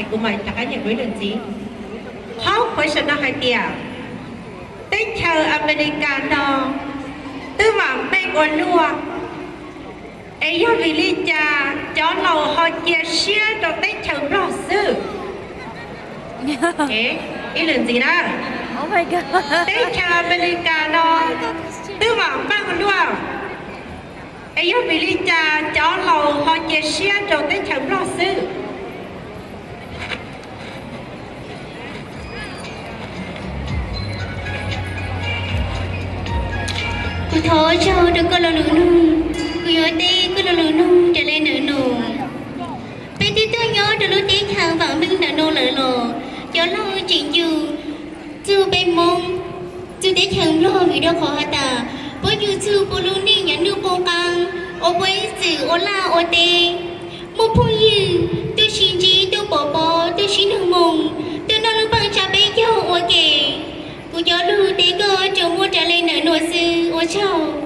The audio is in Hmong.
Kuv mam rov qab nias kuv ib lwm ntxiv. Qhov question no hais tias teb chaws Amelikas no twb vam meej ua luaj, es yog vim li cas cov laus ho cia siab rau teb chaws Nplog xwb? Ib lwm ntxiv na, teb chaws Amelikas no twb vam meej ua luaj, es yog vim li cas cov laus ho cia siab rau teb chaws Nplog xwb? Kuv thov ua tsaug rau koj lo lus nug, kuv yuav teb koj lo lus nug raws li ntawm no. Peb twb tuaj nyob rau lub teb chaws vam meej ntawm no lawm los cov laug tseem yug txug peb Hmoob, txug teb chaws Nplog vim rau qhov has tas puab yug txug puab lub neej nyob nuj qub qaab, ua puab ib txwm ua laj ua teb, muaj phooj ywg tuaj sib ntsib, tuaj pov pob, tuaj sib nug moo, tuaj noj lub peej tsa peb caug ua ke. Kuv cov lug teb koj tsuas muaj raws li ntawm nuav xwb, ua tsaug.